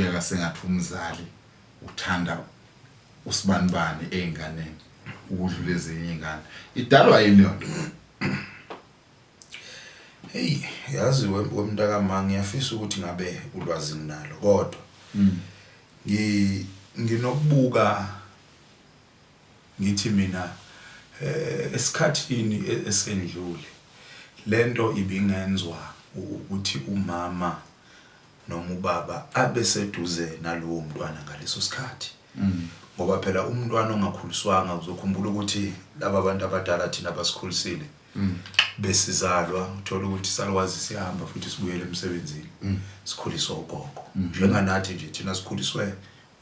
Kubukeka sengathi umzali uthanda usibanibani ey'nganeni ukudlula ezinye iy'ngane. Idalwa yini leyo nto? Hey, yazi wemntakama, ngiyafisa ukuthi ngabe ulwazi nginalo, kodwa nginokubuka ngithi mina esikhathini esendlule lento ibingenzwa ukuthi umama noma ubaba abe seduze nalowo mntwana ngaleso sikhathi, ngoba phela umntwana ongakhuliswanga, uzokhumbula ukuthi laba bantu abadala thina basikhulisile, besizalwa uthola ukuthi salwazi siyahamba futhi sibuyele emsebenzini, sikhuliswa ugogo. Njenganathi nje thina sikhuliswe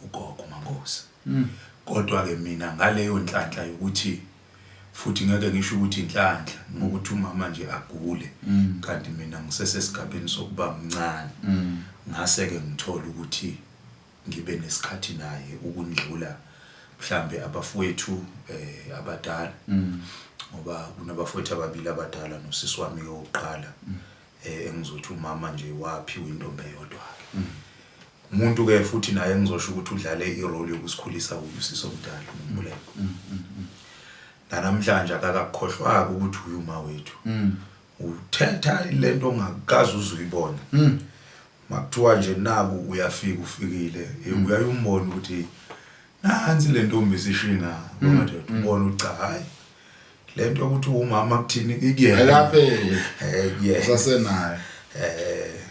ugogo Mankosi. Kodwa ke mina ngaleyo nhlanhla yokuthi, futhi ngeke ngisho ukuthi inhlanhla ngokuthi umama nje agule kanti mina ngisesesigabeni sokuba mncane, ngase ke ngithola ukuthi ngibe nesikhathi naye ukundlula mhlambe abafowethu abadala, ngoba kunabafowethu ababili abadala nosisi wami wokuqala, engizothi umama nje waphiwa intombi eyodwa ke. Umuntu ke futhi naye engizosho ukuthi udlale i-role yokusikhulisa usisi omdala, uMbuleko. Namhlanje akakakhohlwaka ukuthi uyuma wethu, uthetha lento ongakaze uzuyibona. Makuthiwa nje naku uyafika, ufikile, uyaye umbona ukuthi nansi le ntombi isishinga madoda, ubona ukuthi cha, hayi, lento yokuthi umama kuthini ikuyena. Akapheli. Kuyena. Usasenayo.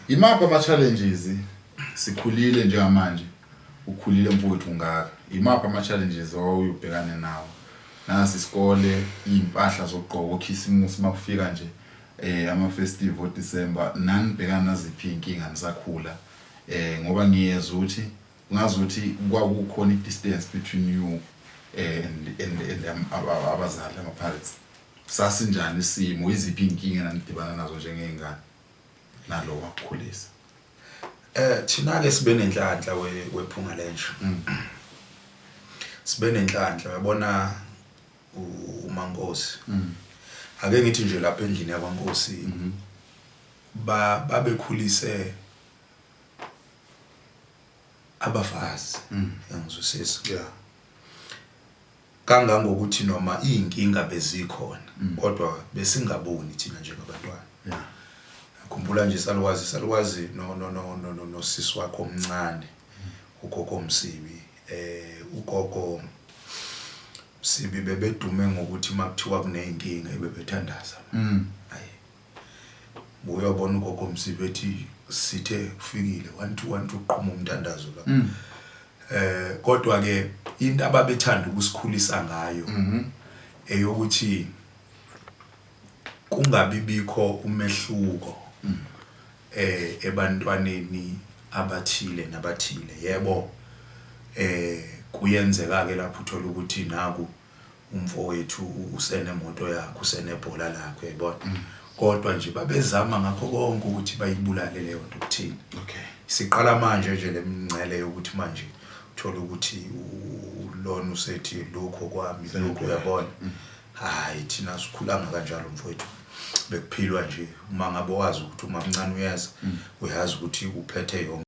Imaphi ama-challenges? Sikhulile njengamanje, ukhulile mfowethu ngaka, imaphi ama-challenges owawuyobhekane nawo? Nasi isikole, iy'mpahla zokugqoka, okhisimusi makufika nje, ama-festive oDecember, nanibhekana naziphi iy'nkinga nisakhula? Ngoba ngiyezwa ukuthi ngazuthi kwakukhona i-distance between you and abazali, ama-parents. Sasinjani isimo? Iziphi iy'nkinga enanidibana nazo njengey'ngane nalo wakukhulisa? Thina ke sibe nenhlanhla wephunga lenja. Sibe nenhlanhla, uyabona uMankosi. Ake ngithi nje lapha endlini yakwaNkosi ba babekhulise abafazi, engizwisisa, kangangokuthi noma iy'nkinga bezikhona, kodwa besingaboni thina njengabantwana. Khumbula nje salukazi no no no no no nosisi wakho omncane, ugogo Msibi. Ugogo Msibi bebedume ngokuthi makuthiwa kuneyinkinga ebebethandaza. Hayi, uyabona ugogo Msibi ethi sithe ufikile 1 2 1 2, uqhuma umthandazo la. Kodwa ke into ababethanda ukusikhulisa ngayo eyokuthi kungabi bikho umehluko ebantwaneni abathile nabathile. Yebo, kuyenzeka ke lapho uthola ukuthi naku umfowethu usenemoto yakhe, usenebhola lakhe, uyayibona, kodwa nje babezama ngakho konke ukuthi bayibulale leyo nto kuthina. Siqala manje nje lemingcele yokuthi manje uthola ukuthi lona usethi lokho kwami lokho, uyabona. Hayi, thina sikhulanga kanjalo mfowethu, bekuphilwa nje. Uma ngabe wazi ukuthi umamncane uyeza, uyazi ukuthi uphethe yonke.